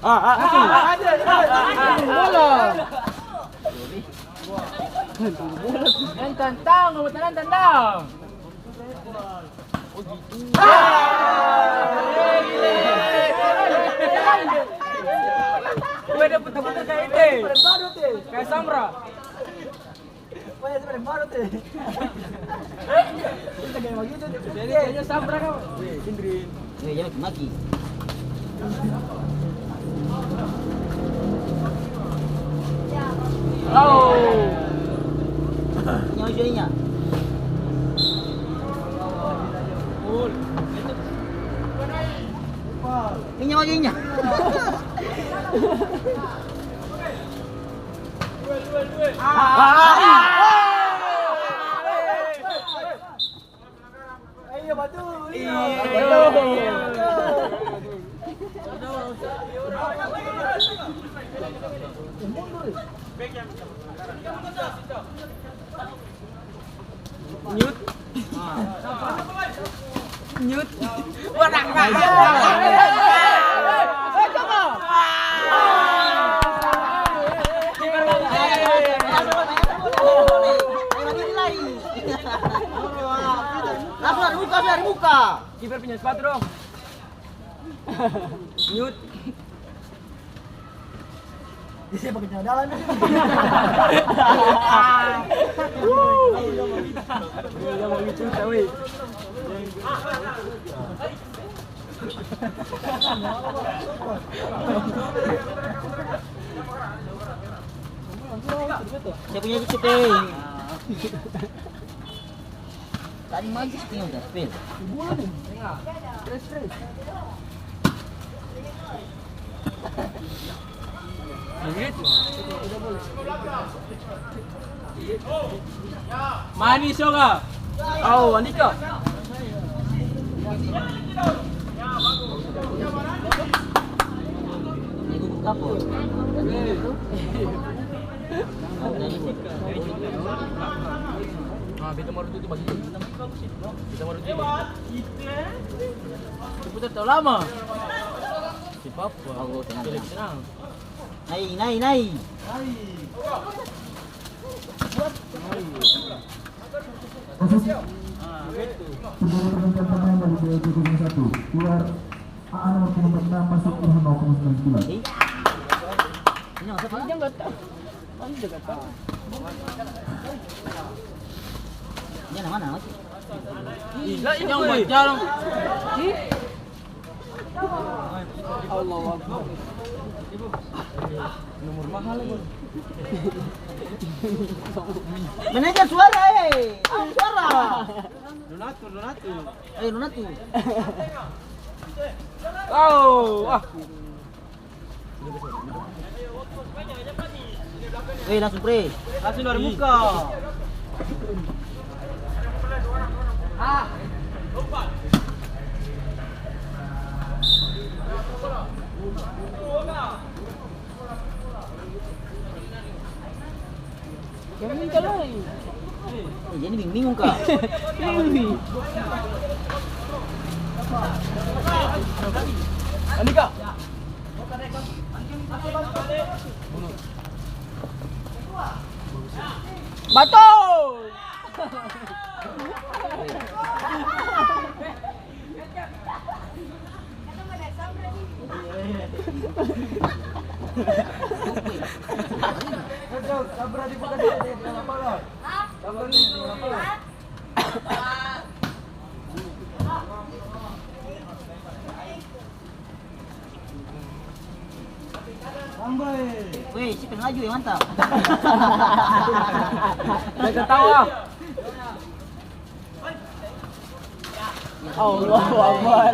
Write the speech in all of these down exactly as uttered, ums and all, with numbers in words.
Ah, ah, ah. Bola. Yang tantang, kamu tantang, tantang. Weh, dia putar-putar kayak itu. Kayak Samra. Weh, itu paling baru tuh. Kita kayak begitu, tuh. Jadi, kayaknya Samra, kau. Weh, Indri. Eh, jangan maki-maki. Oh. Nyawa jadinya. Ini nyawa jadinya. Nyut. Nyut. Langsung dari muka, langsung dari muka. Kiper punya sepatu dong. Nyut. Dia siapa ke jalan? Saya punya dikit, eh. Tadi maju sih, tinggal gaspel. Manis juga. Au, Andika. Ah, beta baru tutup bagitu. Beta baru tutup. Putar terlalu lama. Si Papua. Nai, nai, nai. Pergantian pemain dari B L C kosong satu. Keluar A A nomor punggung enam, masuk Ilham nomor punggung sembilan belas. Ini nggak tahu. Ini mana, mana, Mas? Ih, jangan buat jalan. Allahu Akbar. Nomor mahal lagi. Manajer suara, eh. Ah, suara. Donatur, donatur. Ayo, donatur. Oh, ah. Weh, langsung pre. Langsung dari muka. Yang minta lai. Eh, jadi bingung-bingung, Kak. Bingung nih. Andika. Batul. Weh, siapa yang laju ya, mantap. Jangan ketawa. Allahu Akbar.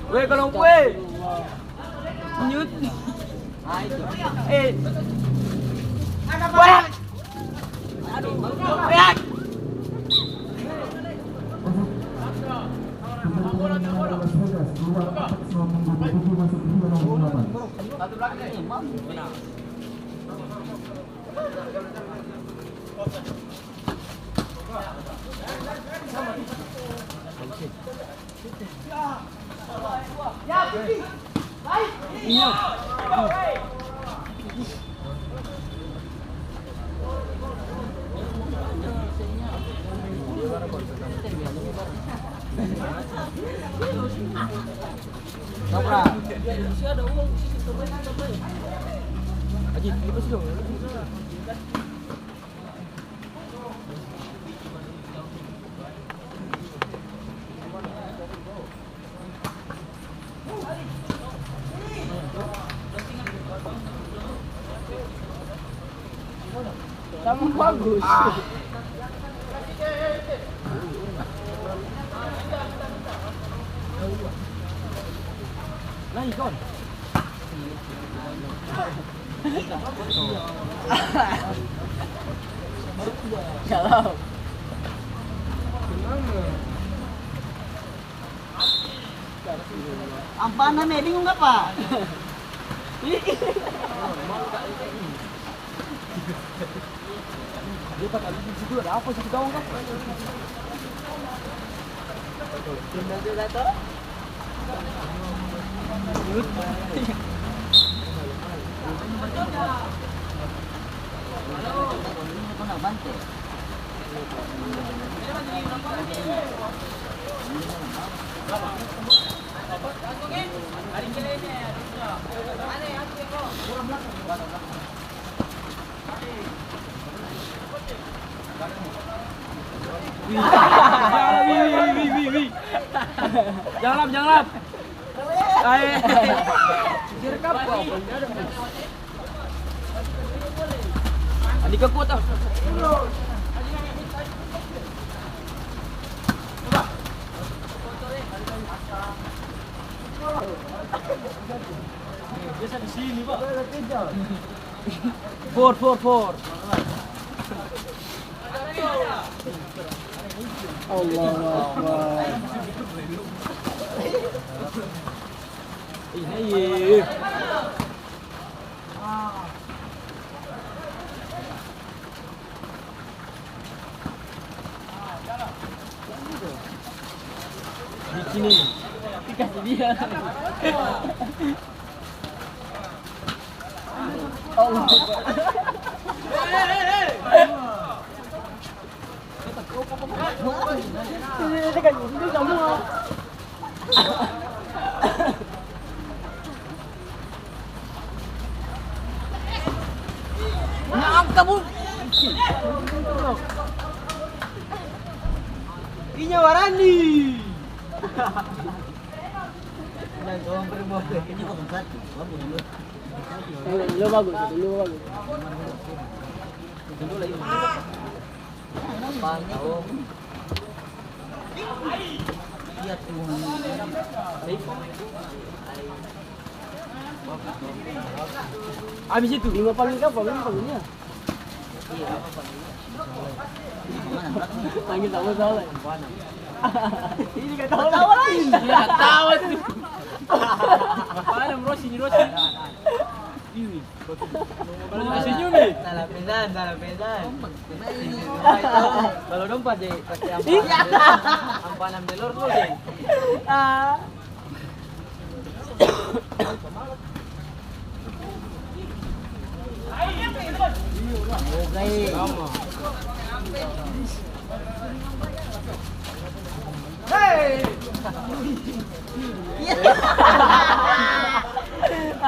Weh, kalau gue. Nyut. Eh. Wah. Aduh. Wah. Sama bagus. Lagi, kawan. Kalau Ampana me bingung apa? Dia tak tahu di situ ada apa sih, tahu nggak? Wih, wih, wih, wih, wih. Jangan lap, jangan lap. Ae. Andika kuat, ah. Biasa di sini, Pak. For, for, for. Allahu Akbar. Ini. Di sini. Dikasih dia. Allah. Nah, angka, Bu. Inya barani. Ini kosong satu, bagus dulu. Dulu bagus, dulu bagus. Dulu lagi. Iya, Tuhan. Abis itu, lima panggil kapal, lima panggil dia. Panggil tak masalah. Ini gak tahu. Tahu lagi. Dia gak tahu tuh. Apa ada Rosi, ini Rosi? Ini. Kalau senyum nih. Salah pesan, salah pesan. Kalau dompa deh, pakai ampa-, iya, ampa anam telor tuh deh. Ah.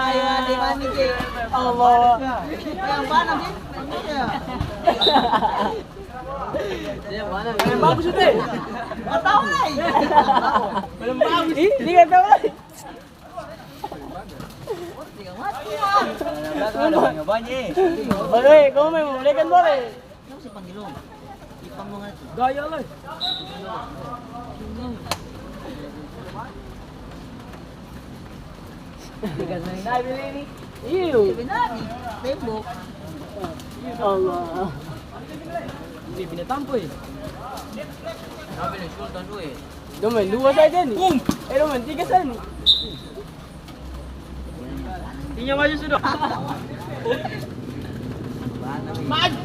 Ayo, ade manis, eh. Allah. Yang mana, sih? Yang mana? Yang bagus itu, eh. Nggak tahu, eh. Belum bagus. Ih, dia nggak tahu, eh. Boleh, kamu mau boleh kan, boleh. Siapa sih panggil lu? Gaya lai. Bukan main Nabil ini. Iyo. Lebih nabi, tembok. Ya Allah. Ini pindah tampo, eh. Nabil yang sultan tu, eh. Dong main dua saja ni. Bum. Eh, dong main tiga saja ni. Inya maju sudah. Maju.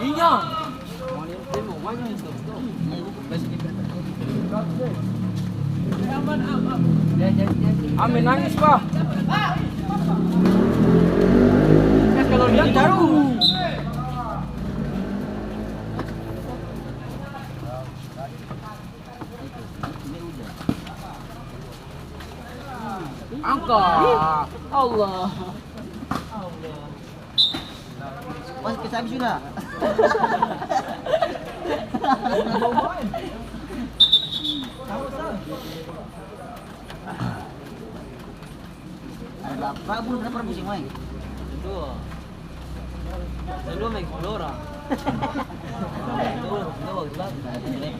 Inya. Ame nangis, pa. Kas kalau lihat baru. Angka. Allah. Wasit kasi abis sudah. Ada berapa pun berapa musim main? Dua. Dua main Flora. Dua, dua, dua. Panas ini.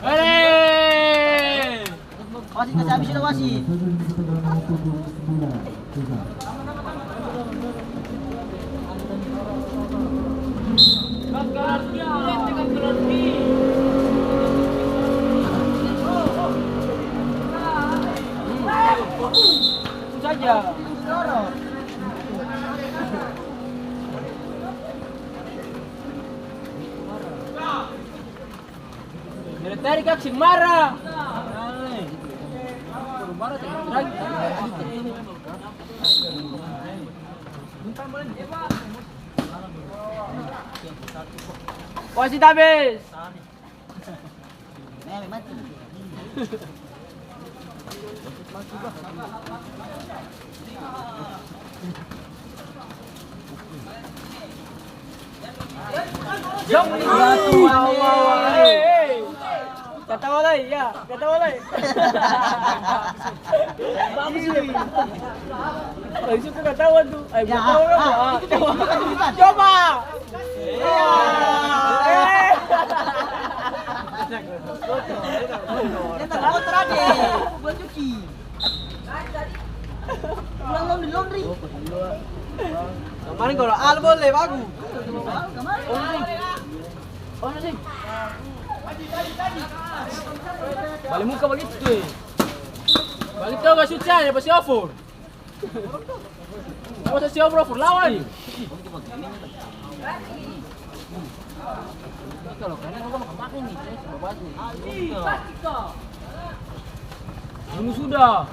Hei! Wasit kasi abis sudah, wasit. Itu saja. Dari tadi kak sing marah. Wasit abis. Katawa lai, ya, katawa lai. Langsung ka katawa tu. Ayo, katawa. Coba. Kemarin kalau Al boleh bagus. Bale muka bagitu tu, eh. Bale tau gak susah, ya pasti over. Apa sih over, over lawan? Bunuh sudah.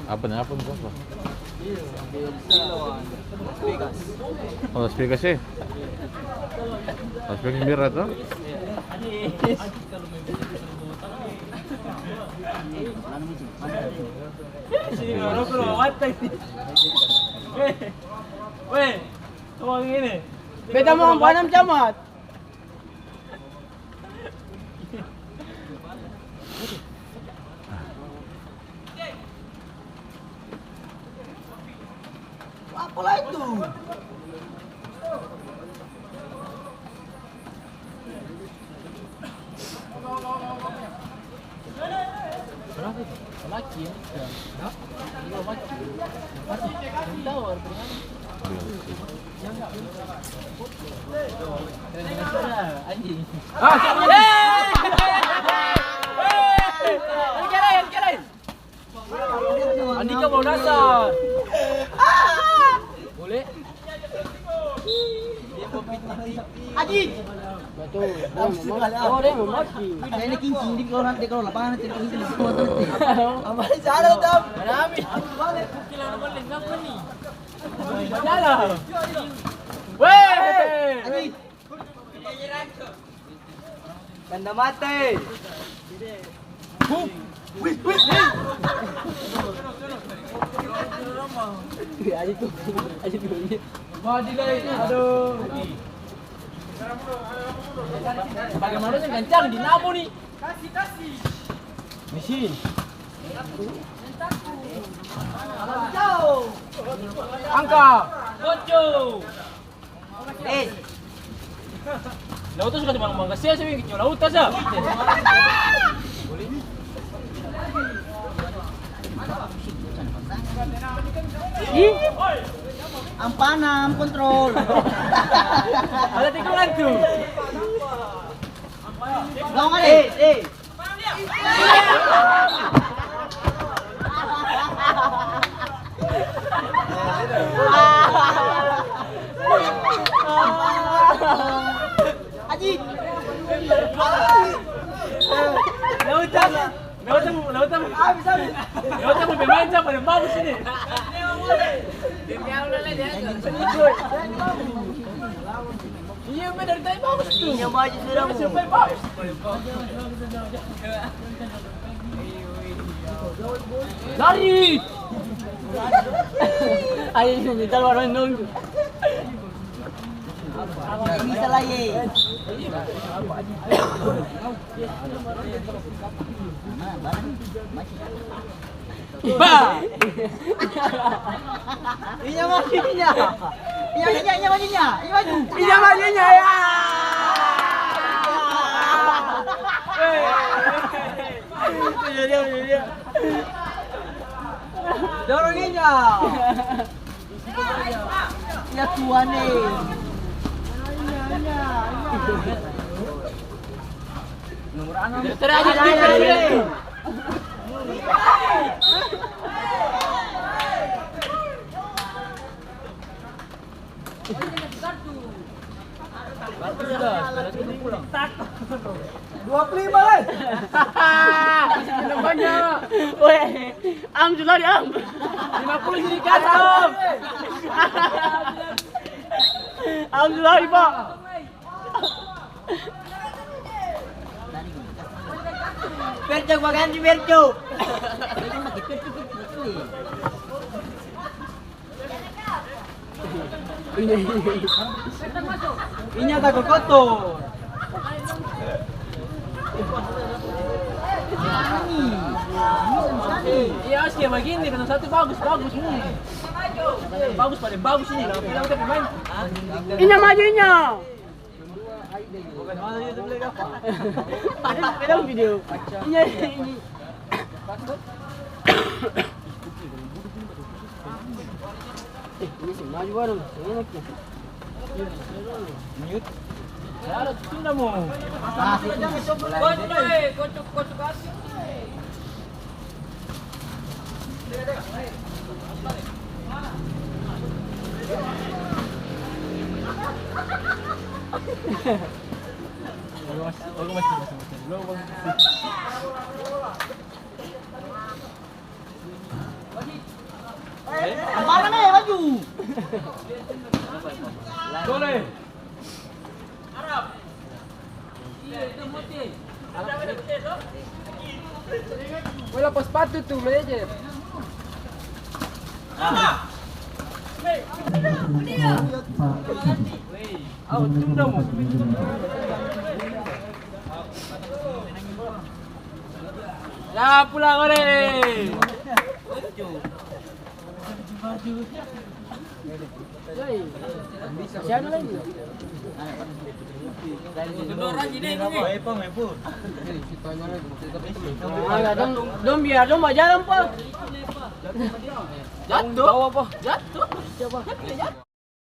Apa nih, apa nih, apa? Oh, Las Vegas, eh? Las Vegas berat, toh? Sini, maroko lo, mata ini. Weh, weh, tolong ini. Beta mau panam camat. Apa lagi tu? Laki ya? Iya, laki. Tawar, anjing. Ah, siapa lagi? Hei! Hei! Hei! Andika mau dasar. Boleh? Aji. Betul. Oh, dia mau mati. Saya ini kincing, dia kalau nanti kalau lapangan nanti kincing semua nanti. Apa sih cara tuh? Ada habis. Jalan. Weh. Aji. Tanda mata, e. Hup. Wih, wih. Aji tuh, aji tuh. Aduh. Bagaimana sih kencang dinamo nih? Mesin. Angka. Kocok. Eh. Lautan suka terbang-terbang, kasihan sih, bikin lautan sa. Ih. Ampanam, kontrol. Ada tikungan tuh. Gawang ada. Eh, eh. Aji. Lautan, lautan, lautan. Habis, habis. Lautan pemain siapa yang bagus ini? Iya, men, dari tadi bagus tuh. Iya, maju sudah, dari tadi bagus. Lari. Ayo, ini taruh orang nunggu. Bisa lagi. Mana, mana? Masih. Ba! Inya maju, inya. Inya, inya, inya maju, inya. Inya maju. Inya maju, inya, ya. Iya, iya, iya, iya. Dorong inya. Ya Tuhan, eh. Nomor enam. Terakhir, ada, ada, terakhir. Ada. Dua puluh lima, lai. Weh, Am, su lari, Am. Lima puluh jadi kata, Am. Am, su lari, Pak. Percok baganti, percok. Inya tako kotor. Iya, harus kayak begini, karena satu bagus, bagus ini. Bagus, paling bagus ini, kalau bilang kita pemain. Inya maju, inya. Ada video. Ini, ini. Eh, ini sih maju bareng, seng enak ya. Mute. Ada tunda mo. Mana nih baju? Boleh. Bola pas sepatu tuh, manajer. Au, tunda mo. Ya, pulang, ore. Siapa lagi? Alah, dong, dong biar dong bajalan, pa. Jatuh. Jatuh. Jatuh.